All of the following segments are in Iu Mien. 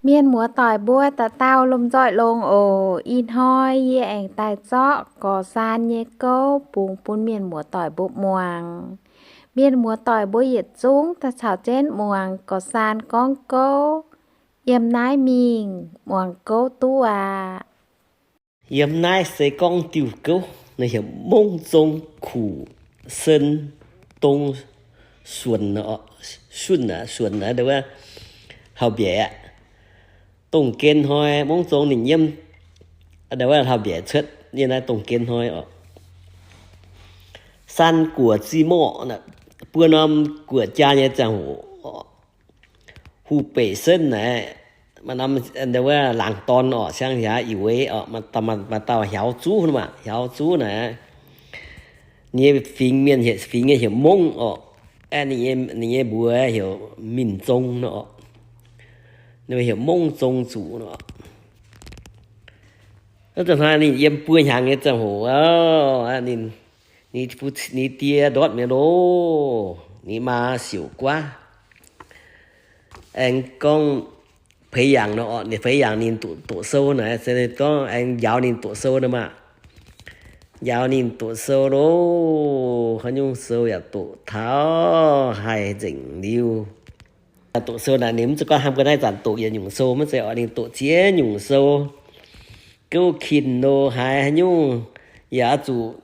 Mienh muoz-doic mbuo dauh dauh lomh nzoih longx oc. Ih hnoi yie aengx daaih zorqv gorx-saan nyei gouv bungx bun mienh muoz-doic mbuo muangx. Mienh muoz-doic mbuo yietc zungv daaih caux jienv muangx gorx-saan gorngv gouv. Yiem naaiv mingh muangx gouv duqv aqv. Yiem naaiv se gorngv diuh gouv, ninh heuc Mongv Zong Kuv Sen Dong Suonc, Suonc aqv, Suonc aqv, hauh mbiaeqc aqv. Dongh gen hnoi Mongv Zong ninh yiem hauh mbiaeqc cuotv, yiem naaiv dongh gen hnoi oc. San guoqv zi morqv, buo norm guoqv jaa nyei ziangh hoc, Hu Beic Senv naaic, maaih norm wuov laangz dorn oc, siang hiax ic weic oc, maaih dauh hiaaux zuqv nor maah, hiaaux zuqv naaic. Ninh nyei fingx, mienh heuc, fingx nyei heuc Mongv oc. Ninh nyei mbuox heuc Minh Zong nor oc. Ninh heuc Mongv Zong zuqc nor. Hnangv naaiv ninh yiem buo hnyangx nyei ziangh hoc, ninh, ninh die ndortv mi'aqv loh, ninh maa siouc guaav. Aengx gorngv peix yaangc nor oc, ninh peix yaangc ninh doqc sou naaic, se gorngv aengx njaaux ninh doqc sou nor maah. Njaaux ninh doqc sou loh, haaix nyungc sou yaac doqc taux haih nzengc liuz. Doqc sou naaic ninh mv zeiz gorngv hnamv ga'naaiv zanc doqc yietc nyungc sou, mv zeiz oc, ninh doqc ziex nyungc sou. Gouv kin lo haaix, haaix nyungc yaac oix zuqc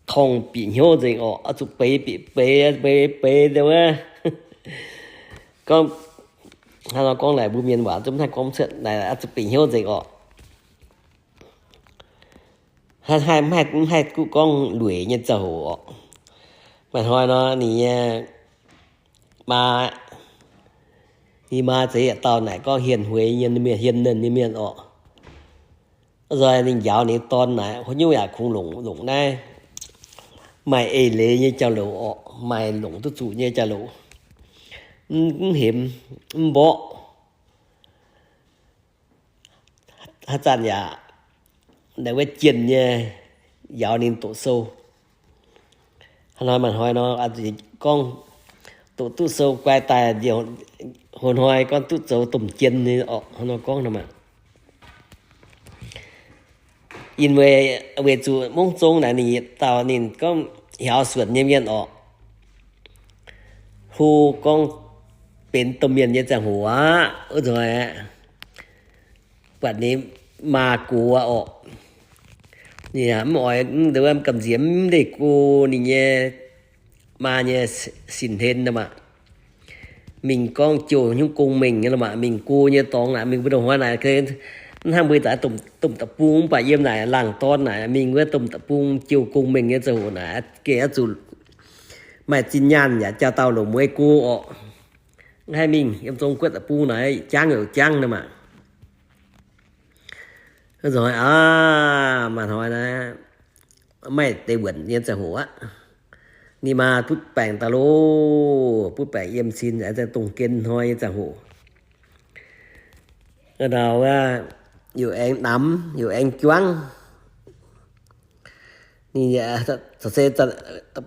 torngv bieqc hnyouv nzengc oc, oix zuqc beix bieqc beix, beix beix deix wuov. Gorngv, hnangv nor gorngv naaic mbuo mienh waac zungv mv haih gorngv cuotv naaic, oix zuqc bieqc hnyouv nzengc oc. Haih, mv haih, mv haih duqv gorngv lueic nyei ziangh hoc oc. Maaih hnoi nor ninh nyei maa, ninh maa zeix yietc dauh naaic gorngv hien hueix nyei mienh, hien nernh nyei mienh oc. Nzoih ninh njaaux ninh dorn naaic, haaix nyungc yaac kungx longc, longc naaiv maaih eix leiz nyei jauv-louc oc, maaih longc duqv zuqc nyei jauv-louc. Mv hemx, mv mborqv. Haaix zanc yaac naaic wuov jienh nyei njaaux ninh doqc sou. Hnoi maaih hnoi nor, gorngv doqc duqv sou guai daaih, hoz hnoi gorngv duqv zoux domh jien nyei oc, hnangv nor gorngv nor maah. Ih weic, weic zuqc Mongv Zong naaic ninh yietc dauh ninh gorngv hiaaux suonc nyei mienh oc. Hlo gorngv benx domh mienh nyei ziangh hoc aqv, wuov nzoih buatc ninh maa gox aqv oc. Ninh yaac mv oix, mv gamh nziex mv leih go ninh nyei maa nyei sin-hlen nor maah. Mingh gorngv jouh nyungc gong-mengh nyei nor maah, mingh go nyei dorngx naaic, mingh mbuo ndongc hnoi naaic, mv hnangv mbuo daaih domh deic-bung mv baac yiem naaic laangz dorn naaic, mingh wuov domh deic-bung jouh gong-mengh nyei ziangh hoc naaic, gengh oix zuqc maaih zinh nyaanh yaac jaa dauh longc mueiz go orqc. Mv haih mingh yiem Zong-Guoqv deic-bung naaic jangv youc jangv nor maah. Nzoih aav, maaih hnoi naaiv, maaih deix wuonc nyei ziangh hoc aqv. Ninh maa butv baengc daaih loh, butv baengc yiem sin, dongh gen hnoi nyei ziangh hoc. Wuov dauh, youc aengx namx, youc aengx juangv. Ninh se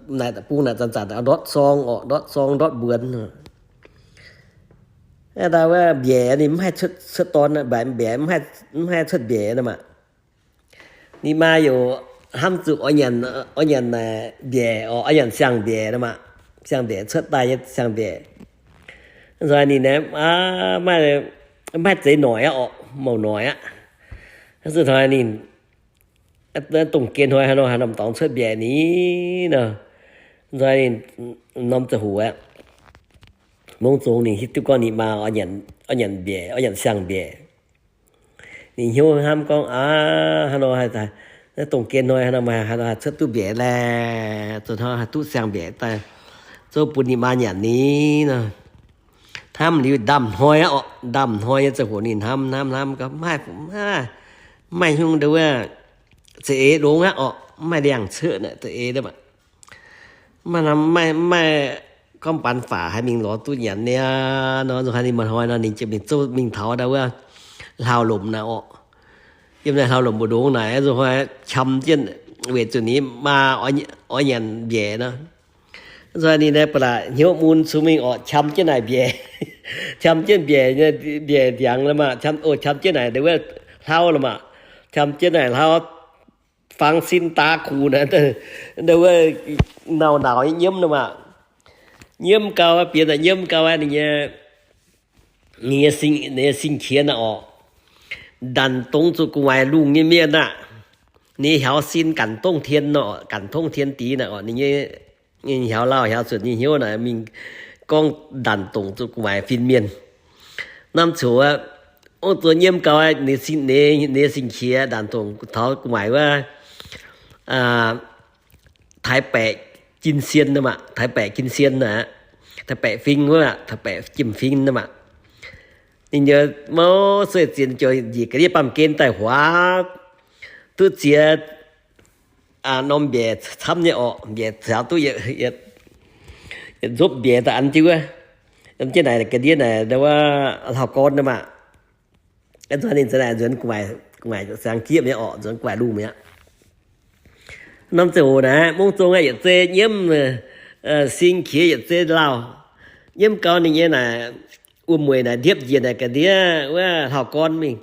naaic deic-bung naaic zanc-zanc ndortv sorng orqc, ndortv sorng ndortv mbuonx. Wuov dauh wuov mbiaec ninh mv haih cuotv dorn, mbiaec mv haih cuotv mbiaec nor maah. Ninh maa youc hnamv zuqc oix nyanc, oix nyanc naaic mbiaec orqc, oix nyanc siang-mbiaec nor maah. Siang-mbiaec cuotv daaih nyei siang-mbiaec. Nzoih ninh aeqv, mv haih zeix noic aqv orqc, mouc noic aqv. Hnangv zuqc hnoi ninh dongh gen hnoi haaix nor haaix norm dorngx cuotv mbiaec ni nor, nzoih ninh norm ziangh hoc aqv. Mongv Zong ninh hiuv duqv gorngv ninh maa oix nyanc mbiaec, oix nyanc siang-mbiaec. Ninh hnyouv hnamv gorngv, aav, haaix nor, naaiv dongh gen hnoi haaix nor, haaix nor haih cuotv duqv mbiaec laeh, zuqc hnoi haih duqv siang-mbiaec daaih zouv bun ninh maa nyanc ni nor. Hnamv liuz ndaamv-hnoi aqv orqc, ndaamv-hnoi nyei ziangh hoc ninh hnamv hnamv hnamv gorngv, mv maaih hnyungc deix wuov, za'eix longx aqv orqc, mv maaih liangh cuotv naaic za'eix deix. Mv maaih, mv maaih gorngv ปันฝา haih mingh lorz duqv nyanc niaa nor. Nzunc haaix ninh maaih hnoi nor ninh ziouc mingh zouv mingh taux daaih wuov hlauv-lomc naaic orqc. Yiem naaiv hlauv-lomc mbu'ndongx naaic, nzunc haaix qam jienv weic zuqc ninh maa oix nyanc mbiaec nor. Nzunc ninh naaiv ba'laqc hnyouv mun cun mingh orqc, qam jienv naaic mbiaec, qam jienv mbiaec, mbiaec ndiangx lorqc maah, qam, o, qam jienv naaic ndau wuov hlauv lorqc maah, qam jienv naaic hlauv, fangx sin daa kuc naaic, ndau wuov nauc nauc nyei nyiemv lorqc maah. Nyiemv gau, bieqc daaih nyiemv gau ninh nyei, ninh nyei sing, ninh nyei sing-qiex naaic orqc, ndanc dongz zuqc gu'nguaaic lungh nyei mienh aqv. Ninh nyei hiaaux sin ganh dongh tien nor, ganh tongv tien dix naaic orqc, ninh nyei, ninh hiaaux lauh hiaaux zuotc nyei hnyouv naaic mingh gorngv ndanc dongz zuqc gu'nguaaic fin-mienh. Norm coc aqv, ong zoux nyiemv gau, ninh nyei sing-qiex ndanc dongz taux gu'nguaaic wuov, taaix baeqc jin sien nor maah, taaix baeqc jin sien naaic, taaix baeqc fing wuov, taaix baeqc jiem fing nor maah. Ninh mbuo mouv sueih zienx joux njiec ga'ndiev baamh gen daaih huaax, duqv ziex norm mbiaec camv nyei orqc, mbiaec caux duqv yietc nzopv mbiaec daaih an jienv wuov, an jienv naaic ga'ndiev naaic ndau wuov hlauv-gorn nor maah. Nzunc ninh za'naaic nzuonx gu'nguaaic, gu'nguaaic siang-jieqv mi'aqv orqc, nzuonx gu'nguaaic lungh mi'aqv. Norm ziangh hoc naaic mungv zong aqv, yietc zei nyiemv, sing-qiex yietc zei lauh. Nyiemv gau ninh nyei naaic wuom-mueic naaic ndiepv njiec naaic ga'ndiev wuov hlauv-gorn mingh.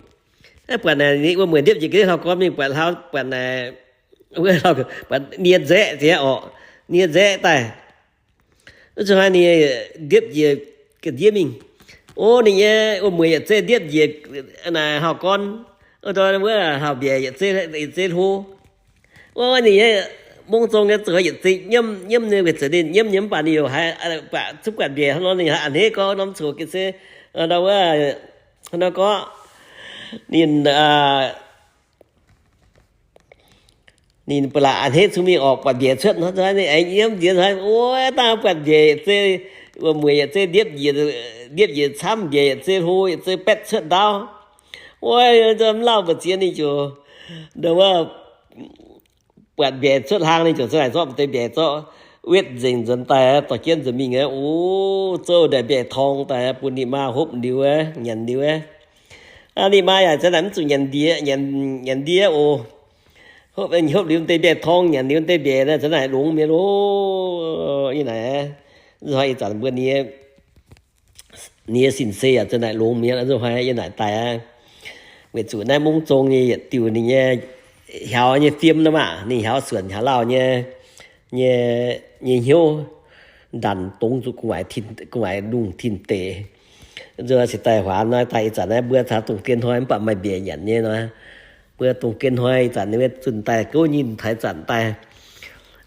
Buatc naaic ninh wuom-mueic ndiepv njiec ga'ndiev hlauv-gorn mingh, buatc hlauv, buatc naaic wuov, buatc nie nzaeqv ziex orqc, nie nzaeqv daaih. Wuov zuqc haaix ninh ndiepv njiec ga'ndiev mingh. O, ninh nyei wuom-mueic yietc zei ndiepv njiec naaic hlauv-gorn, wuov hlauv-mbiaec yietc zei, yietc zei hlo. O, ninh nyei mungv zong nyei zuqc yietc zei nyiemv, nyiemv nyei weic zuqc ninh nyiemv nyei mv baac ninh yaac haiz, buatc zuqc buatc mbiaec nor ninh haiz a'hneiv gorngv norm coc ga'sie, ndau wuov, nor gorngv ninh, ninh ba'laqc a'hneiv cun mingh orqc, buatc mbiaec cuotv nor, ninh aengx nyiemv nziex hnoi, o, dangh buatc mbiaec yietc zei, wuom-mueic yietc zei ndiepv njiec, ndiepv njiec camv, mbiaec yietc zei hlo, yietc zei baetv cuotv ndaauv. O, mv lauh mbu'ziex ninh ziouc, ndau wuov, buatc mbiaec cuotv hlaang ninh ziouc za'naaic zorqv deix mbiaec zorqv wetv nzengc nzuonx daaih dorh jienv nzuonx mingh aqv. O, zouv daaih mbiaec torng daaih bun ninh maa hopv liuz, nyanc liuz. Ninh maa yaac za'naaic mv zuqc nyanc ndie, nyanc ndie oc. Hopv, hopv liuz deix mbiaec torng, nyanc liuz deix mbiaec naaic za'naaic longx mi'aqv loh. Ih naaic, ih zanc mbuo nyei, nyei sin-seix yaac za'naaic longx mi'aqv, ih naaic daaih aqv. Weic zuqc naaiv mungv zong nyei yietc diuh ninh nyei hiaaux nyei fim nor maah, ninh hiaaux suonc hiaaux lauh nyei, nyei, nyei hnyouv ndanc dongz zuqc gu'nguaaic lungh tin deic. Nzunc cingx daaih huaax nor daaih ih zanc naaiv mbuo caux dongh gen hnoi mv baac maaih mbiaec nyanc nyei nor. Mbuo dongh gen hnoi ih zanc ninh zunh daaih gouv nyinh taux ih zanc daaih.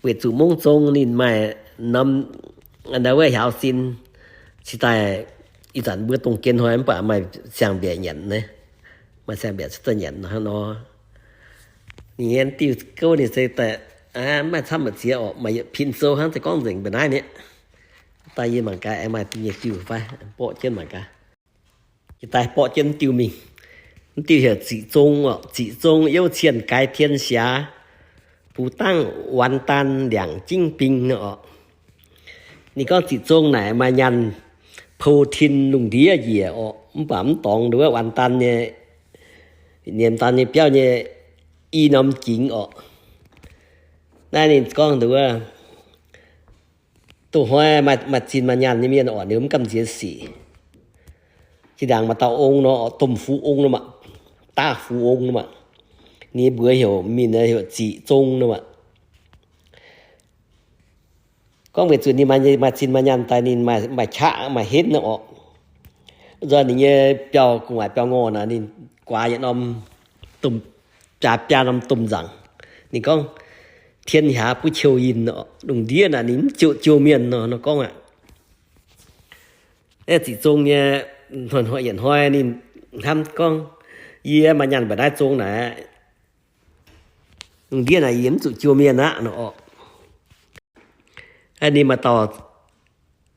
Weic zuqc mungv zong ninh maaih norm, ndau wuov hiaaux sin, cingx daaih ih zanc mbuo dongh gen hnoi mv baac maaih siang-mbiaec nyanc naaiv, maaih siang-mbiaec cuotv daaih nyanc hnangv nor. Ninh nyei diuh gouv ninh se daaih, mv maaih camv maaih ziex orqc, maaih yietc pin sou hnangv, se gorngv nzengc mbuo naaiv mi'aqv. Daaih yie mangc gaax aengx maaih nyei diuh fai, mborqv jienv mangc gaax. Jiex daaih mborqv jienv diuh mingh. Mv diuh heuc Ziqc Zong orqc. Ziqc Zong youv cien gaix tien siaax, bux dangv วันตัน ndiangc jingv bing orqc. Ninh gorngv Ziqc Zong naaic maaih nyaanh pou tin lungh ndiev njiec orqc, mv baac mv dorngx nduov วันตัน nyei, วันตัน nyei biauv nyei i norm jingx orqc. Naaiv ninh gorngv nduov, dongh hnoi maaih zinh maaih nyaanh nyei mienh orqc, ninh mv gamh nziex sic. Zinh ndaangc maaih dauh ong nor, domh fu ong nor maah, daav fu ong nor maah. Ninh mbuox heuc, mingh heuc Ziqc Zong nor maah. Gorngv weic zuqc ninh maaih zinh maaih nyaanh daaih ninh maaih qaqv maaih henv nor orqc. Nzunc ninh nyei biauv gu'nguaaic biauv ngorh naaic ninh guaax yietc norm, jaa biaa norm domh nzaangc. Ninh gorngv, 天涯不求人 orqc, lungh ndiev naaic ninh mv ziouc jouh mienh nor, nor gorngv aqv. Ziqc Zong nyei hnoi-hnoi yietc hnoi ninh hnamv gorngv, yie maaih nyaanh mba'naaiv zong naaic, lungh ndiev naaic yie mv zuqc jouh mienh aqv nor orqc. Ninh maaih dauh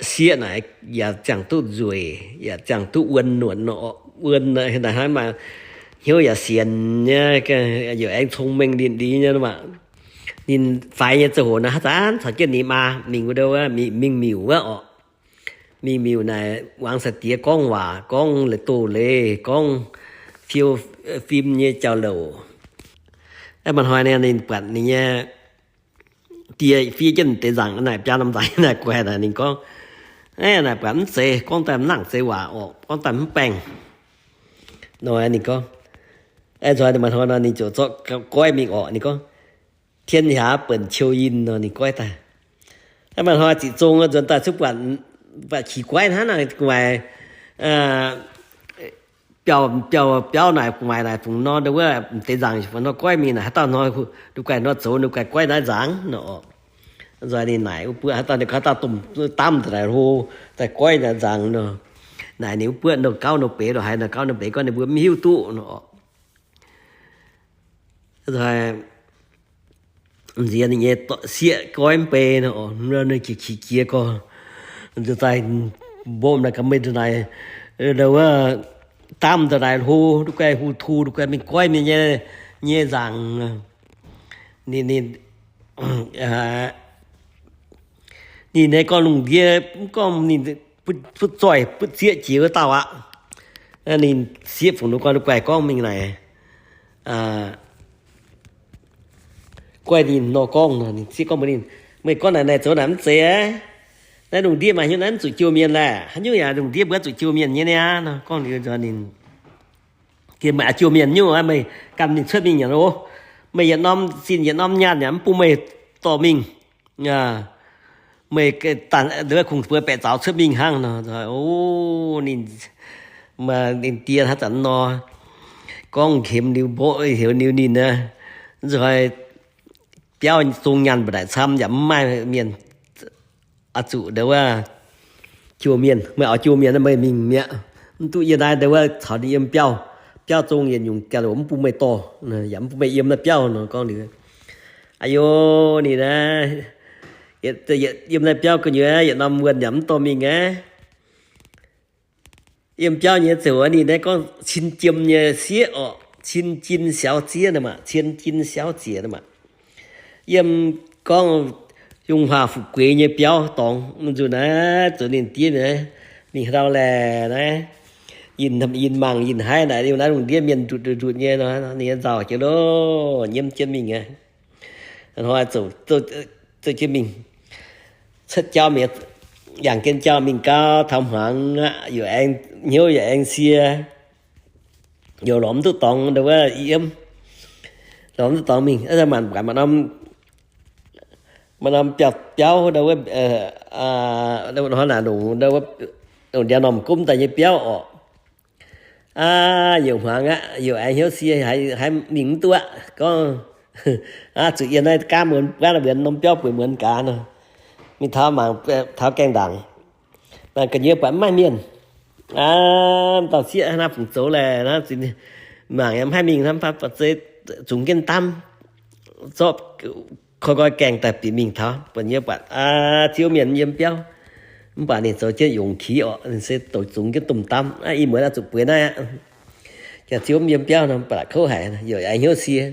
sieqv naaic yaac ziangh duqv nzueic, yaac ziangh duqv wuon nuonc nor orqc. Wuon naaic hnangv maaih hnyouv yaac sienx nyei, yaac aengx cong-mengh lin-liz nyei maah. Ninh faix nyei ziangh hoc naaic haaix zanc caux jienv ninh maa mingh wuov, mingh miuc wuov orqc. Mingh miuc naaic muangx sai-diex gorngv waac, gorngv leiz-doz-leiz, gorngv fiou fim nyei jauv-louc. Aa, maaih hnoi ninh buatc ninh nyei die fiev jienv deix nzaangc naaic biaa norm nzaangc naaic guaix naaic. Ninh gorngv, Aav, naaic buatc mv zeiz, gorngv daaih mv nangc zeiz waac orqc, gorngv daaih mv baengh nor. Ninh gorngv, Aav, nzoih maaih hnoi nor ninh ziouc zorqv goiv mingh orqc. Ninh gorngv, Tien hiaaz benx qiu yinh nor. Ninh goiv daaih. Aav, maaih hnoi ziqc zong nzuonx daaih cuotv buatc, buatc qiex goiv hnangv naaic gu'nguaaic biauv, biauv, biauv naaic gu'nguaaic naaic fungc nor, wuov deix nzaangc fungc nor goiv mingh naaic, haaix dauh nor, ninh guaix nor zoux, ninh guaix goiv naaiv nzaangc nor. Nzoih ninh naaic wuov buoqv, haaix dauh ninh, haaix dauh domh daamv daaih naaic hlo, daaih goiv naaiv nzaangc nor. Naaic ninh wuov buoqv nor gauv nor beix lorqc, haaix nor gauv nor beix gorngv ninh mbuo mv hiuv duqv nor. Nziex ninh nyei sieqv goiv mv bei nor, ninh qiex qiex jiex gorx, nzuonx daaih mbopv naaic ga'meix ndongc naaic, wuov daamv ndongc naaic hlo, duqv guai hu tu, duqv guai mingh goiv mienh nyei, nyei nzaangc. Ninh, ninh, ninh nyei gorngv lungh ndiev, mv gorngv ninh butv zoih butv zieqv jiex wuov dauh aqv. Ninh sieqv fungc nor gorngv, duqv guai gorngv mingh naaic, guai ninh nor gorngv, ninh sieqv gorngv mbuox ninh, Meih gorngv naaic naaic zoux naaic mv zeiz aqv. Naaiv lungh ndiev maaih haaix nyungc naaiv mv zuqc jouh mienh laeh. Haaix nyungc yaac lungh ndiev mbuo zuqc jouh mienh nyei niaa nor. Gorngv liuz nzunc ninh, Meih oix jouh mienh nyungc, meih ganh ninh cuotv mingh nyanc oc. Meih yietc norm zinh yietc norm nyaanh yaac mv bun meih dorh mingh. Meih kungx mbuo baeqc zaux cuotv mingh hnangv nor. O, ninh, ninh die hnangv zanc nor, gorngv nqemx liuz mborqv heuc liuz ninh, nzunc biauv zong nyaanh mbu'ndongx camv yaac mv maaih mienh oix zuqc ndau wuov jouh mienh. Meih oix jouh mienh, meih mingh mi'aqv. Mv duqv yie naaiv ndau wuov caux ninh yiem biauv. Biauv zong yietc nyungc ga'loc mv bun meih dorh, yaac mv bun meih yiem naaiv biauv nor. Gorngv liuz, Aa yo, ninh naaiv, yiem naaiv biauv gu'nyuoz yietc norm wuonh yaac mv dorh mingh aqv. Yiem biauv nyei ziouc ninh naaiv gorngv cin jiem nyei sieqv orqc, cin jin siaaux zieqv nor maah, cin jin siaaux zieqc nor maah. Yiem gorngv yungh huaax fu'jueiv nyei biauv dorngx, nzunc naaiv zoux ninh diev naaiv, mingh haaix ndau laeh naaiv, yinh mangc yinh haiv naaic, liuz naaiv lungh ndiev mienh ndutc ndutc nyei nor, ninh nyei nzauh jienv loh, nyiemv jienv mingh aqv. Hnoi zoux, zoux jienv mingh, cuotv jauv mingh, yangh jienv jauv mingh gauh taux hmuangx aqv, yaac aengx hnyouv yaac aengx sie, yaac lorz mv duqv dorngx ndau wuov yiem, lorz mv duqv dorngx mingh, maanc buatc maaih norm biauv, biauv ndau wuov, hnoi naaic longc ndau wuov, longc ndiangx-normh gomv daaih nyei biauv orqc. Aav, youc hmuangx aqv, youc aengx hnyouv sie, haiz mingh mv duqv aqv. Gorngv, Aav, zuqc yiem naaiv gaamv muonz, gaamv muonz norm biauv bueix muonz gaax nor, mingh taux mangc, taux gaengh ndaangc, mangc gu'nyuoz buatc mv maaih mienh. Aav, dauh sieqv hnangv naaiv fungc zoux laeh, hnangv zinh mangc yaac mv haih mingh, hnangv zungx jienv daamv zorqv koi nqoi gaengh daaih bieqc mingh taux, buatc nyei buatc, aav, ziouv mienh yiem biauv. Mv baac ninh zoux jienv yongc qiex orqc, ninh se douc zungx jienv domh daamv. Ih muonz oix zuqc bueix naaiv aqv. Jaax ziouv mv yiem biauv nor, ba'laqc kouv haic, youc aengx hnyouv sie.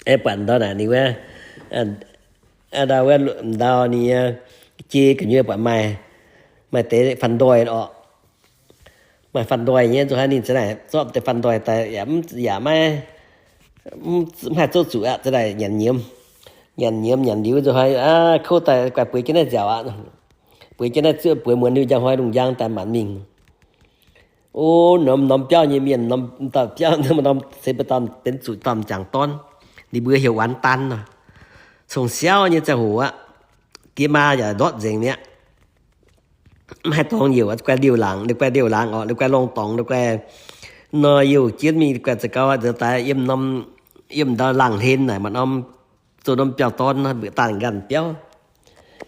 Aengx buatc ndau naaic ninh wuov, ndau wuov, ndau ninh jei gu'nyuoz buatc maaih, maaih deix fanh ndoih orqc. Maaih fanh ndoih nyei, nzunc haaix ninh za'naaic zorqv deix fanh ndoih daaih yaac mv, yaac maiv, mv haih zouv zuqc aqv, za'naaic nyanc nyiemz. Nyanc nyiemz nyanc liuz nzunc haaix, kouv daaih guaix bueix jienv naaiv nziaauc aqv. Bueix jienv naaiv zuoqv bueix muonz liuz njang hnoi lungh njang daaih maanc mingh. O, norm norm biauv nyei mienh, norm dauh biauv, norm se mbuo dauh benx zuqc dauh m'jangc dorn. Ninh mbuo heuc Wán Daan nor. Cong-siauv nyei ziangh hoc aqv, diex maa yaac ndortv nzengc mi'aqv. Mv haih dorngx youc, guaix liouh laangc, ninh guaix liouh laangc orqc, ninh guaix lorngh dorngx, ninh guaix nor youh jienv mingh, guaix za'gau nzuonx daaih yiem norm, yiem ndau laangh hlen naaic maaih norm, zoux norm biauv dorn nor, mbuoqc daanh nqanx biauv.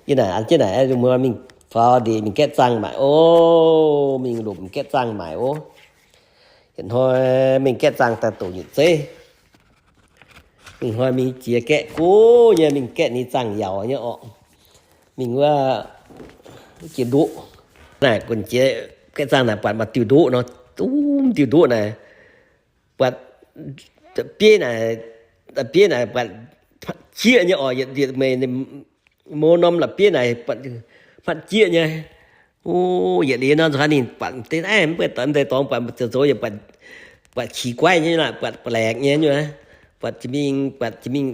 Yie naaic an jienv naaic, mingh faaux ndeic mingh gaeqv zaangh maaic o, mingh lomc gaeqv zaangh maaic o. Yietc hnoi mingh gaeqv zaangh daaih doqc nyutc zeiv. Mingh hnoi mingh jiex gaeqv go nyei, mingh gaeqv ninh zaangh yaauc nyei orqc. Mingh wuov jiex ndoqv. Naaic gunv jiex gaeqv zaangh naaic buatc maaih diuh ndoqv nor, dum diuh ndoqv naaic, buatc bieiv naaic, bieiv naaic buatc jieqv nyei orqc, yietc, yietc meih mouz norm la'bieiv naaic buatc hmatv jieqv nyei. O, yietc liuz nor, nzunc haaix ninh buatc deix naaiv mv buatc deix dorngx, buatc zoux zoux yaac buatc qiex guaiv nyei, buatc ba'laeqc nyei nyuoz. buatc jiex mingh, buatc jiex mingh,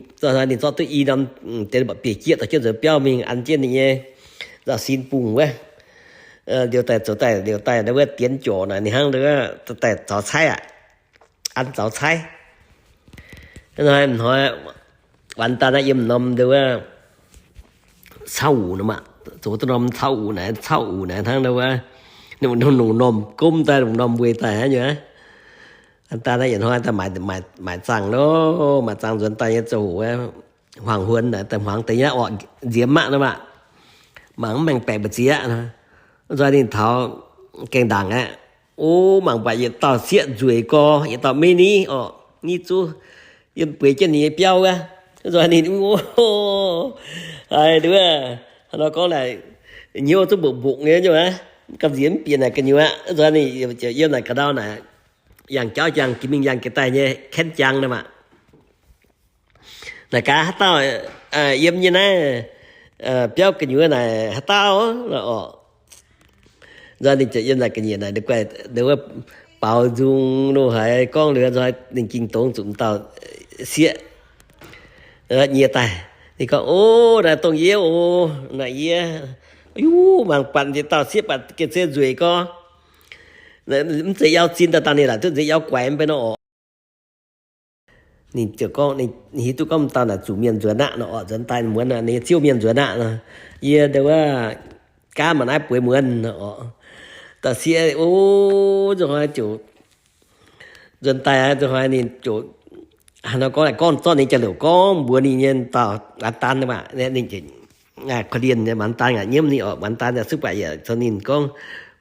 ninh zorqv duqv i norm, deix mba'bieic jieqv dorh jienv nzuonx biauv mingh an jienv ninh nyei nzauh sin bungh wuov. Liuz daaih zoux daaih, liuz daaih wuov dienx jorc naaic ninh hnangv daaih caux caiv aqv. An caux caiv. Hnoi-hnoi Wán Daan naaiv yiem norm deix wuov cauv uqc nor maah, zoux duqv norm cauv uqc naaic, cauv uqc naaic hnangv deix wuov, ninh longc norm gomv daaih, longc norm weih daaih aqv nyei. Wán Daan naaiv yietc hnoi daaih maaiz zaangc loh, maaiz zaangc nzuonx daaih nyei ziangh hoc, hmuangx huon naaic daaih hmuangx deix nyei orqc, nziemx maqv nor maah, mangc mv maengh baeqc mbu'ziex aqv. Nzoih ninh taux gaengh ndaangc aqv. O, mangc buatc yietc dauh sieqv nzueic gorx, yietc dauh meiv niv orqc, niv zuqv yiem bueix jienv ninh nyei biauv wuov. Nzoih ninh, o, haiz nduov, haaix nor gorngv naaic, hnyouv zuqv mbungx-mbungx nyei nyei aqv, gamh nziex mv bieqc naaic gu'nyuoz aqv. Nzoih ninh ziouc yiem naaic ga'ndau naaic, yangh jauv jangh jiex mingh yangh jiex daaih nyei kaenv jangx nor maah. Naaic gaax haaix dauh yiem nyei naaiv biauv gu'nyuoz naaic haaix dauh orqc. Nzoih ninh ziouc yiem naaic ga'nyiec naaic, ninh guaih, ninh wuov baaux nzung loh haiz gorngv liuz nzoih ninh ging dongz zuqc m'dauh sieqv nyie daaih. Ninh gorngv, o, naaic dongh yie oc, naaic yie. Yuv, mangc buatc yietc dauh sieqv buatc gengh se nzueic gorx. Mv zeiz yauv zin daaih dangh ninh laaic duqv nzeix yauv guaix mv bei nor orqc. Ninh ziouc gorngv, ninh hiuv duqv gorngv m'dauh naaic zuqc mienh nzuonx aqv nor orqc, nzuonx daaih muonz aqv, ninh ziouv mienh nzuonx aqv nor. Yie ndau wuov gaav mangc naaiv bueix muonz nor orqc. Dauh sieqv, o, nzunc hnoi ziouc nzuonx daaih, nzunc hnoi ninh ziouc haaix nor gorngv, gorngv zorqv ninh jauv-louc gorngv mbuox ninh nyei dauh Wán Daan maah, ninh ziouc korv-lienh nyei. Wán Daan aqv nyiemv ninh orqc, Wán Daan yaac suv baac yaac caux ninh gorngv,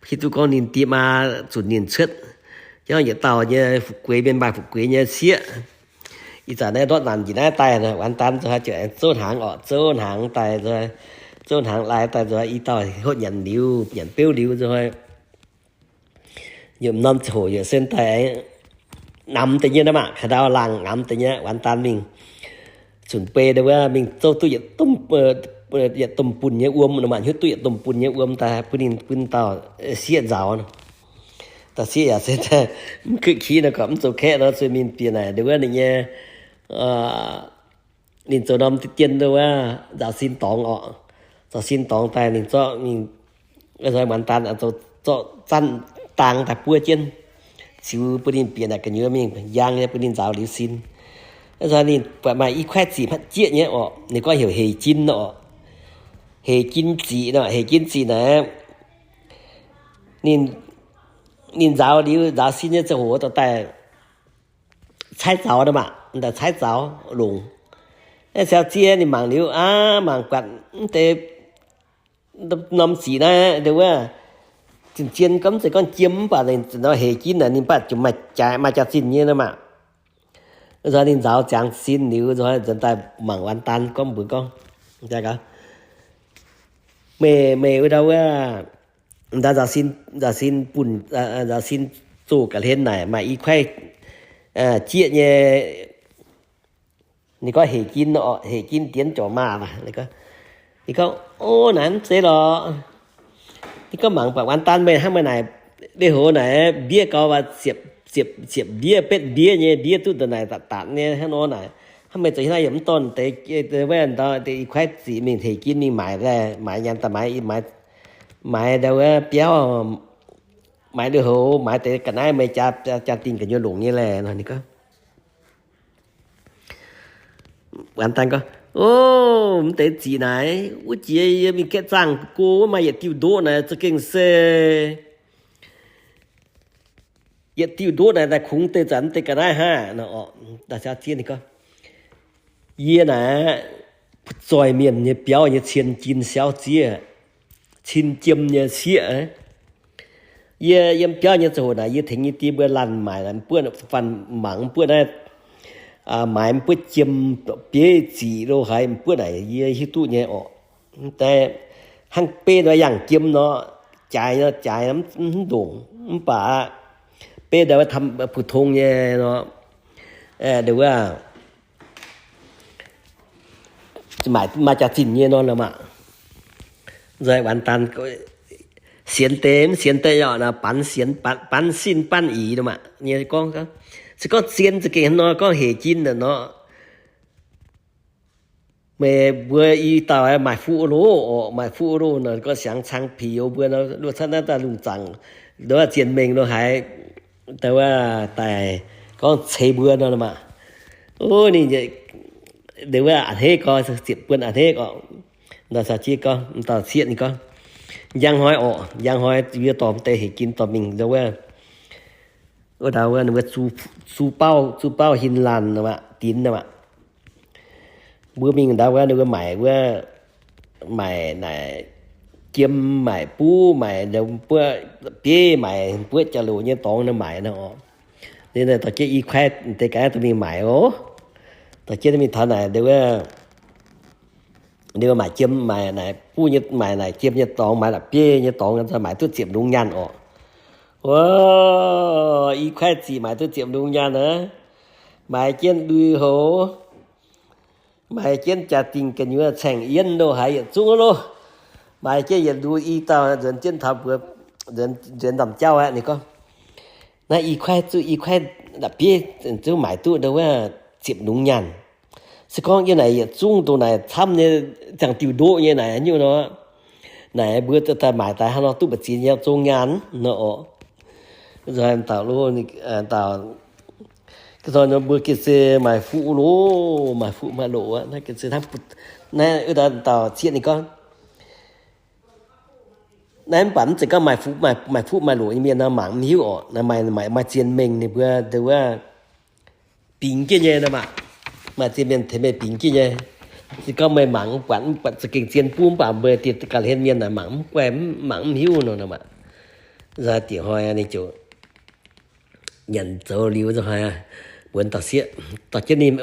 hiuv duqv gorngv ninh die maa zunc ninh cuotv jauv yietc dauh nyei fu'jueiv, mienh maaih fu'jueiv nyei sieqv. Ih zanc naaiv ndortv naanc njiec naaiv daaih, Wán Daan nzunc hnoi ziouc aengx zouv hnaangx orqc, zouv hnaangx daaih, zouv hnaangx lai daaih nzunc hnoi i dauh hopv nyanc liuz, nyanc beuv liuz nzunc hnoi yiem norm ziangh hoc yaac sen daaih namx deix nyei nor maah, ka'ndau laangh namx deix nyei. Wán Daan mingh zunc bei ndau wuov mingh zouv duqv yietc domh bunh nyei wuom nor maah, hiuv duqv yietc domh bunh nyei wuom daaih bun ninh, bun dauh sieqv nzaaux. Dauh sieqv yaac se mv kuv kiv nor, gorqv mv zoux kaeqv nor, zueih mingh bieqc naaic ndau wuov ninh nyei, ninh zoux norm deix jien ndau wuov nzaaux sin dorngx orqc. Nzaaux sin dorngx daaih ninh zorqv mingh, Wán Daan zorqv zanv dang daaih buov jienv, ziux bun ninh bieqc naaic gu'nyuoz mingh njang nyei bun ninh nzaaux liuz sin. Nzunc ninh buatc maaih i kuaaiv ziqc hmatv jieqv nyei orqc, ninh gorngv heuc hec jin orqc. Hec jin ziqc nor, hec jin ziqc naaic, ninh, ninh nzaaux liuz, nzaaux sin nyei ziangh hoc dorh daaih caaiv zaux nor maah, daaih caaiv zaux longc. Naaiv caux ziex ninh mangc liuz aqv, mangc buatc mv deix norm ziqc naaiv ndau wuov zien-zien gorngv, mv zeiz gorngv jiem, mv baac nor hec jin naaic ninh mv baac ziouc maaih jaax, maaih jaax-zinh nyei nor maah. Nzunc ninh nzaaux ziangx sin liuz nzunc daaih mangc Wán Daan gorngv mbuox gorngv, meih, meih wuov ndau wuov, nzaaux sin, nzaaux sin bun, nzaaux sin zoh ga'hlen naaic maaih i kuaaiv jieqv nyei. Ninh gorngv hec jin, hec jin dienx jorc maah. Ninh gorngv, o, naaic mv zeiz lorqc. Ninh gorngv mangc buatc Wán Daan meih hnangv meih naaic, liuz hoz naaic mbiev gaux, ziepc, ziepc mbiev, betv mbiev nyei mbiev duqv ndongc naaic datc datc nyei hnangv nor naaic, hnangv meih zoux hiuv naaiv yaac mv dorh deix, wuov ndau deix i kuaaiv ziqc mingh hec jin mingh maaiz, maaiz nyanc daaih maaiz, maaiz ndau wuov biauv, maaiz liuz hoz, maaiz deix ga'naaiv meih jaa, jaa-dingh gu'nyuoz longc nyei laeh nor. Ninh gorngv, Wán Daan gorngv, o, mv deix ziqc naaic, wuov jiex yie mingh gaeqv zaangh go wuov maaih yietc diuh ndoqv naaic za'gengh se yietc diuh ndoqv naaic daaih kungx deix zanc mv deix ga'naaiv hnangv nor. Da'siaauv zieqv ninh gorngv, yie naaic zoih mienh nyei biauv nyei cien jin siauv zieqv, cin jiem nyei sieqv. Yie yiem biauv nyei ziangh hoc naaic, yie tengx yie die mbuo laanh maaic, mbuo fanh mangc mbuo naaiv, maaiz mbuo jiem bieiv ziqc lo haaix mbuo naaic yie hiuv duqv nyei orqc. Hnangv beiv nor yangh jiem nor, jaaix nor jaaix mv ndongc, mv baac beiv ndau wuov 普通 nyei nor, ndau wuov maaih jaax-zinh nyei nor maah. Nzunc Wán Daan sienx deix mv sienx deix orqc, naaic banx sienx, banx, banx sin banx ix nor maah. Nyei gorngv, se gorngv zien za'gengh hnangv nor, gorngv hec jin naaic nor, meih mbuo i dauh maaic fuqv loh orqc, maaic fuqv loh nor, gorngv siangx cang pix mbuo nor, luoqc cuotv naaiv daaih lungh zaangc, nduov zien mengh lo haaix, da'wuov daaih gorngv ceix mbuo nor maah. Ov, ninh, da'wuov a'hneiv gorx, ziepc buonc a'hneiv orqc. Dauh caux jienv gorngv, dauh sieqv ninh gorngv, njang hnoi orqc, njang hnoi yie dorh deix hec jin dorh mingh ndau wuov, wuov dauh wuov, ninh mbuo zuqc, zuqc bauv, zuqc bauv hin laanh nor maah, dinx nor maah. Mbuo mingh ndau wuov, ninh mbuo maaic wuov, maaic naaic jiem, maaic buv, maaic buov bieiv, maaic buov jauv-louc nyei dorngx nor maaic nor orqc. Ninh dorh jienv i kuaaiv deix gaax dorh mingh maaic oc. Dorh jienv mingh taux naaic, ninh wuov, ninh wuov maaic jiem, maaic naaic buv nyei, maaic naaic jiem nyei dorngx, maaic naaic bieiv nyei dorngx, maaic duqv ziepc lungz nyaanh orqc. Ov, i kuaaiv ziqc maaic duqv ziepc lungz nyaanh aqv. Maaic jienv lui-houx, maaic jienv jaa-dingh gu'nyuoz caeng yienv lo haaix yietc zungv loh. Maaic jienv yietc lungz i dauh nzuonx jienv taux mbuox, nzuonx, nzuonx nzamc jauv aqv. Ninh gorngv, naaiv i kuaaiv zuqc, i kuaaiv la'bieiv zuqc maaic duqv ndau wuov ziepc lungz nyaanh. Se gorngv yie naaic yietc zungv dongh naaic camv nyei, ziangh diuh ndoqv nyei naaic nyungc nor, naaic mbuo daaih maaic daaih hnangv nor duqv mbu'ziex nyei zong nyaanh nor orqc. Nzunc haaix dauh lo, dauh, mbuo gengh se maaih fuqv loh, maaih fuqv maaih loqc aqv. Naaiv gengh se hnangv, naaiv wuov dauh sieqv ninh gorngv, naaiv mv baac mv zeiz gorngv maaih fuqv, maaih fuqv maaih loqc nyei mienh nor mangc mv hiuv orqc. Naaiv maaih, maaih, maaih zien mengh ninh mbuo deix wuov bingx jienv nyei nor maah. Maaih zien mienh tengx meih bingx jienv nyei. Se gorngv meih mangc mv buatc, mv buatc za'gengh zien buv mv baac mbuo dieh ga'hlen mienh naaic mangc mv guaih, mangc mv hiuv nor nor maah. Nzunc diex hnoi ninh ziouc nyanc zoux liuz nzunc hnoi, mbuox dauh sieqv, dorh jienv ninh,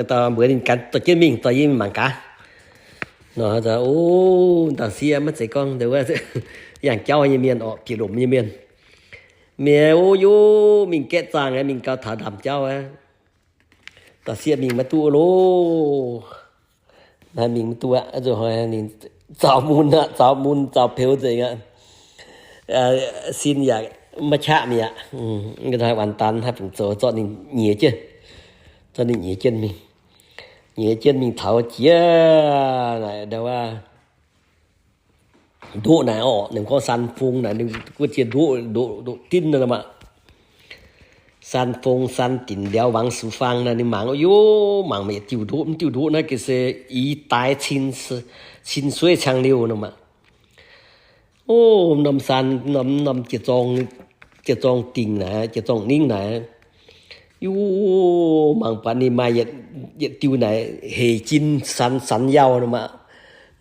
dauh, mbuox ninh gan dorh jienv mingh, dorh yie mingh mangc gaax. Nor, o, dauh sieqv maiv zeiz gorngv deix wuov yangh jauv nyei mienh orqc, bieqc lomc nyei mienh. Mienh, o, yie mingh gaeqv zaangh aqv, mingh gau taux ndaamv-jauv aqv. Dauh sieqv mingh maiv duqv loh. Naaiv mingh maiv duqv aqv. Nzunc hnoi ninh zaux mun aqv, zaux mun zaux peux nzengc aqv. Sin yaac maiv qaqv mi'aqv. Nzunc hnoi完蛋, haaix fungc zoux, zorqv ninh nyiex jienv, zorqv ninh nyiex jienv mingh, nyiex jienv mingh taux jiex naaic ndau wuov ndoqv naaic orqc, ninh gorngv 山峰 naaic, ninh guov jiex ndoqv, ndoqv, ndoqv dinv nor maah. 山峰山顶 瞭望四方 naaic, ninh mangc, o, mangc maiv diuh ndoqv, mv diuh ndoqv naaiv gengh se 一带青, 青水长流 nor maah. O, norm saan, norm, norm jiex zorng, jiex zorng dingc naaic, jiex zorng ningv naaic, o, mangc buatc ninh maaih yietc, yietc diuh naaic hec jin sanx, sanx yauh nor maah.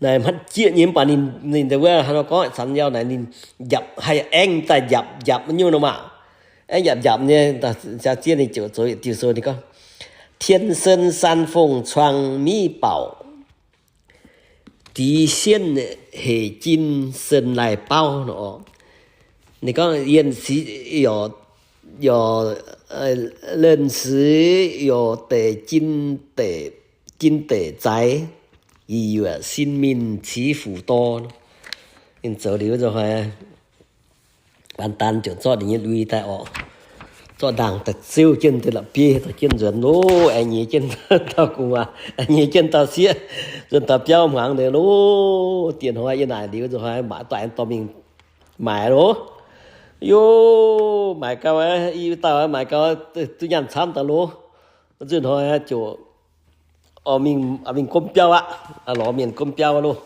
Naaic hmatv jieqv nyei mv baac ninh, ninh deix wuov hnangv nor gorngv sanx yauh naaic ninh njapc, haih aengv daaih njapc, njapc nyungc nor maah. Aengv njapc njapc nyei, jaax zieqv ninh ziouc zoux yietc diuh sou ninh gorngv, 天生山峰创美宝, 地仙 hec jin sen lai baauv nor. Ninh gorngv, 认识有, 有, 认识有的金得, 金得财, 以为生命起伏多. Ninh zoux liuz nzunc hnoi 完蛋 ziouc zorqv ninh nyei lui daaih orqc. Zorqv ndaangc daaih ziouv jienv deix la'bieiv dorh jienv nzuonx loh, aengx nyiex jienv dauh gu'nguaaz, aengx nyiex jienv dauh sieqv, nzuonx taux biauv hmuangx nor loh. Diex hnoi yie naaic liuz nzunc hnoi maaih dorh aengx dorh mingh maaic loh. Yov, maaic gau, i dauh maaic gau, duqv nyaanh camv daaih loh. Nzunc hnoi ziouc mingh, mingh gomv biauv aqv. Lorz mienh gomv biauv loh.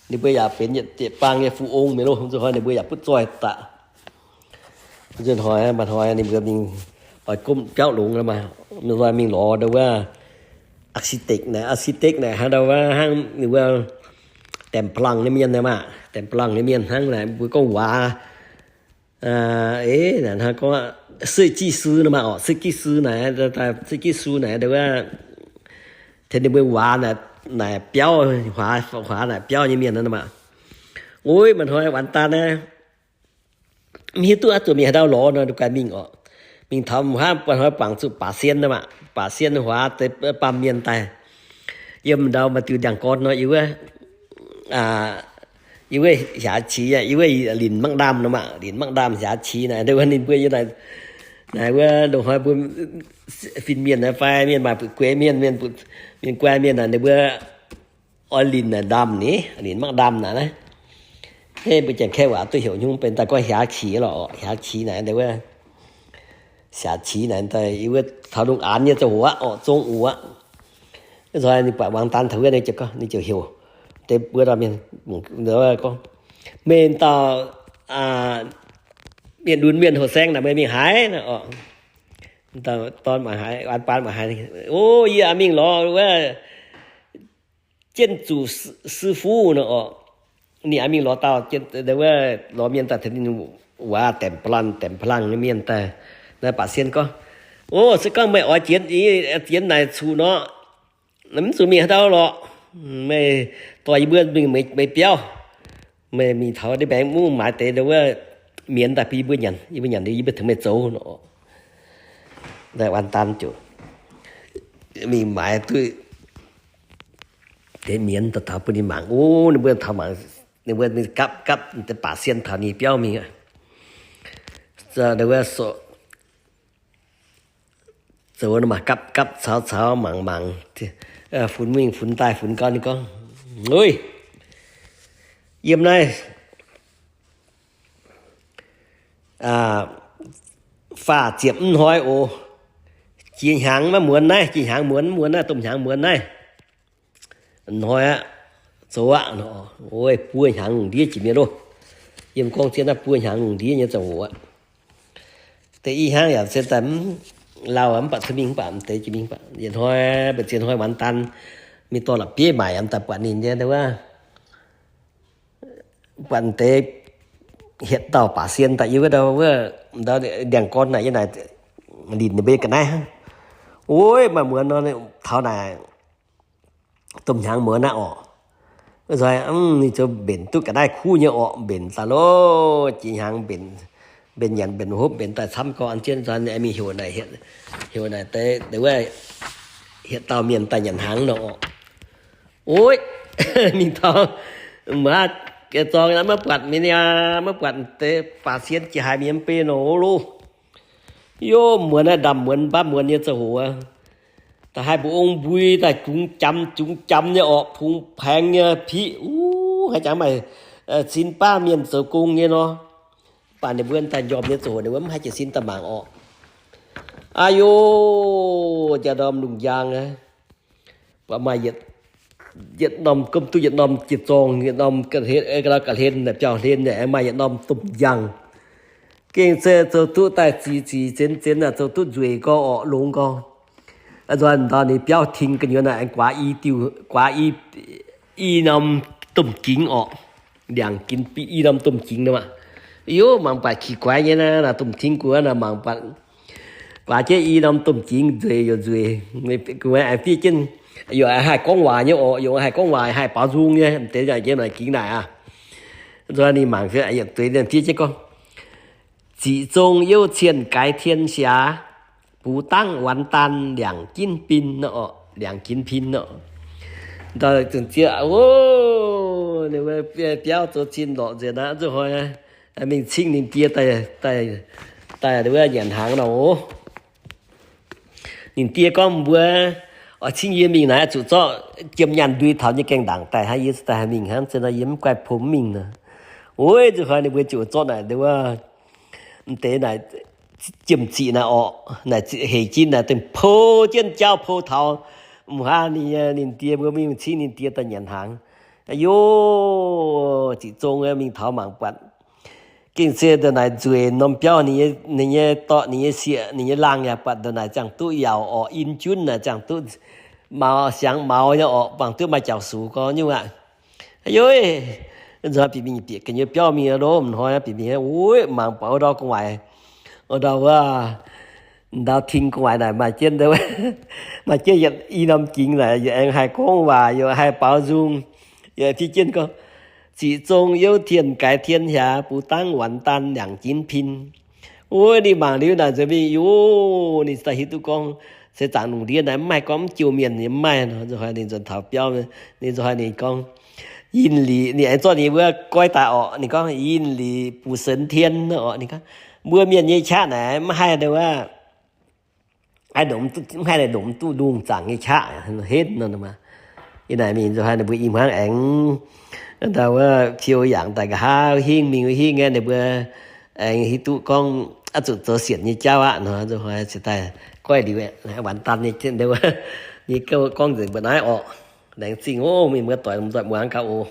Ninh mbuo yaac benx yietc baang nyei fu ong mi'aqv loh. Nzunc hnoi ninh mbuo yaac butv zoih daaih. Nzunc hnoi, maaih hnoi ninh mbuo mingh oix gomv biauv longx maah. Nzunc hnoi mingh lorz ndau wuov architect naaic, architect naaic hnangv ndau wuov hnangv ninh mbuo daemx ba'langh nyei mienh maah. Daemx ba'langh nyei mienh hnangv naaic mbuo gorngv waac, eix, hnangv gorngv 设计师 nor maah orqc, 设计师 naaic, 设计师 naaic ndau wuov tengx ninh mbuo waac naaic biauv, huaax, huaax naaic biauv nyei mienh nor maah. Ov, maaih hnoi 完蛋 naaiv, mv hiuv duqv aqv, zuqc mingh haaix ndau lorz nor, guaix mingh orqc. Mingh taux haav, maaih hnoi buangc zuqc baac sien nor maah, baac sien huaax deix baamh mienh daaih. Yiem ndau maaih diuh ndiangx-gorn nor, yiem wuov, Yie wuov hiaaux qiex, yie wuov linc mangv ndaamv nor maah, linc mangv ndaamv hiaaux qiex naaic, wuov ninh mbuo yie naaic, naaic wuov ndongc hnoi mbuo fin-mienh naaic fai mienh maaih buoz-gueix mienh, mienh guai mienh naaic, ninh mbuo oix linc naaic ndaamv ni, linc mangv ndaamv naaic naaiv. Hei mbuo Janx-Kaeqv waac duqv heuc nyungc benx daaih gorngv hiaaux qiex lorqc, hiaaux qiex naaic, wuov hiaaux qiex naaic, yie wuov taux lungh aanx nyei ziangh hoc aqv, orqc, zong uc aqv. Nzoih ninh buatc Wangx Daan taux wuov ninh ziouc gorngv, ninh ziouc heuc deix mbuo dauh mienh gorngv, meih dauh mienh lunx mienh houh saeng naaic meih mingh haaix? Dorn mangc haaix, Wangx Daan mangc haaix, o, yie mingh lorz wuov jienv zuqc sư, sư傅nor orqc. Ninh mingh lorz dauh, wuov lorz mienh daaih tengx ninh waac daemx ba'langh, daemx ba'langh nyei mienh daaih naaiv baac sienh gorngv, o, se gorngv meih oix jienv, jienv naaic cuqv nor, mv zuqc mingh haaix dauh lorqc. Meih dorh yie mbuo mingh meih biauv. Meih mingh taux ndiev mbaengx mungv maaiz deix wuov mienz daaih bun yie mbuo nyanc, yie mbuo nyanc liuz yie mbuo tengx meih zoux nor. Wangx Daan ziouc mingh maaiz duqv deix mienz daaih taux bun ninh mangc. O, ninh mbuo taux mangc, ninh mbuo gapv gapv deix baac sienh taux ninh biauv mingh aqv. Zoux nor maah, gapv gapv caux caux mangc mangc, funx mingh funx daaih funx gau, ninh gorngv, Uiv, yiem naaiv faah ziepc mv hnoi oc. Jiex hnyangx maiv muonz naaiv, jiex hnyangx muonz mv muonz naaiv, domh hnyangx muonz naaiv, hnoi aqv, zoux aqv. Buo hnyangx lungh ndiev jiex mienh loh. Yiem gorngv zien naaiv buo hnyangx lungh ndiev nyei ziangh hoc aqv. Deix i hnangv yaac se daaih mv lauh mv baac cuotv mingh mv baac m'deix jiex mingh baac yietc hnoi mbu'ziex hnoi Wangx Daan mingh dorh la'bieiv maaic yaac m'daaih buatc ninh nyei wuov, buatc m'deix hietc dauh baac sienh daaih yie wuov ndau wuov, ndau ndiangx-gorn naaic yie naaic linc ninh mbuo ga'naaiv hnangv. Uiv, maaih muonz nor taux naaic domh hnyangx muonz aqv orqc. Nzoih ninh zoux mbenc duqv ga'naaiv kuv nyei orqc, mbenc daaih loh, jiex hnyangx mbenc, mbenc nyanc mbenc hopv mbenc daaih camv gau an jienv nzoih mingh heuc naaic, heuc naaic deix wuov hietc dauh mienh daaih nyanc hnaangx nor orqc. Uiv, mingh taux, mv baac zorng maiv buatc mienh aqv, maiv buatc deix baac sienh jiex haaix mienh mv bei nor loh. Yov, muonz naaiv ndamv muonz mbaamv muonz nyei ziangh hoc, da'haih mba'ong mbui daaih jungx jamx jungx jamx nyei orqc, pungx paengx nyei piqv, uv, haaix jangx maaih sin baav mienh zoux gong nyei nor. Mv baac ninh mbuo daaih njormh nyei ziangh hoc ninh mbuo mv haih jiez sin daaih mangc orqc. Aa yo, jaa ndorm lungh njang aqv. Baac maaih yietc norm gomv duqv yietc norm jiex zorng, yietc norm ga'hlen, ga'hlen, biauv-hlen, maaih yietc norm domh njang. Gengh se zoux duqv daaih zic zic zenx zenx, zoux duqv nzueic gau orqc, longx gau. Nzoih ndau ninh biauv ting gu'nyuoz naaic guaax i diuh, guaax i, i norm domh gingx orqc. Ndiangx-gingx i norm domh gingx nor maah. Yov, mangc buatc qiex guaix nyei naaiv, naaic domh ting gu'nyuoz naaic mangc buatc guaax jienv i norm domh gingx nzueic youc nzueic. Gu'nyuoz aengx fiev jienv, youc haih gorngv waac nyei orqc, youc haih gorngv waac, haih baaux nzung nyei, m'deix yaac jiex naaic gingx naaic aqv. Nzoih ninh mangc yietc dueiv fiev jienv gorngv, Ziqc zong youv cien gaix tien siaax, bux dangv wanx daan liangc jinv bin orqc, liangc jinv pin orqc. Ndau zunc zieqv, o, biauv zoux cin lorqc nzengc aqv, zuqc hnoi mingh cing ninh die daaih, daaih wuov nyanc hnaangx nor. Ninh die gorngv mbuo, oix cing yie mingh naaic zuqc zorqv jiem nyaanh ndui taux nyei gaengh ndaangc daaih hnangv, yie daaih haih mingh hnangv, se nor yie mv guaih pom mingh nor. Uv, zuqc hnoi ninh mbuo ziouc zorqv naaic wuov, m'deix naaic jiem ziqc naaic orqc, naaic hec jin naaic dengh pou jienv jauv pou taux, mv haav ninh, ninh die mbuo mingh cing ninh die daaih nyanc hnaangx. Aa yo, ziqc zong mingh taux mangc buatc gengh se ndongc naaic nzueic norm biauv, ninh nyei dorqc, ninh nyei sieqc, ninh nyei laangh yaac buatc ndongc naaic ziangh duqv yaauc orqc, in junv naaic ziangh duqv maux, siangx maux nyei orqc, bangc duqv maaih jaux sux gorx nyungc aqv. Aa yo, nzunc bieqc mingh bieqc ga'nyuoz biauv mingh loh, m'hnoi bieqc mingh, uv, mangc buatc wuov ndau gu'nguaaic, wuov ndau wuov, ndau ting gu'nguaaic naaic maaih jienv, maaih jienv yietc i norm gingx naaic, yaac aengx haih gorngv waac, yaac haih baaux nzung, yaac fiev jienv gorngv, Ziqc zong youv tien gaix tien hiaax, bux dangv wanx daan liangc jinv pin. Uv, ninh mangc liuz naaic nzuonx mingh, uv, ninh daaih hiuv duqv gorngv, se zaangc lungh ndiev naaic mv maaih gorngv mv jouh mienh nyei, mv maaih nor. Nzunc hnoi ninh nzuonx taux biauv, ninh nzunc hnoi ninh gorngv, Yinh liqc, ninh aengx zorqv ninh mbuo goiv daaih orqc. Ninh gorngv, yinh liqc bun sen tien orqc. Ninh gorngv, mbuo mienh nyei qaqv naaic mv haih, mv haih lomz duqv ndongh zaangc nyei qaqv henv nor. Yie naaic mingh nzunc haaix ninh mbuo i hmuangv aengx, ndau wuov fiou yangc daaih nqa'haav hingv mingh wuov hingv aeqv, ninh mbuo aengx hiuv duqv gorngv oix zuqc zoux sienc nyei jauv aqv nor. Nzunc haaix cingx daaih goiv liuz, wanc daan nyei, nyei gouv gorngv nzengc mbuo naaiv orqc. Laengz zingh oc, mienh muoz-doic, muoz-doic muangx gaax oc.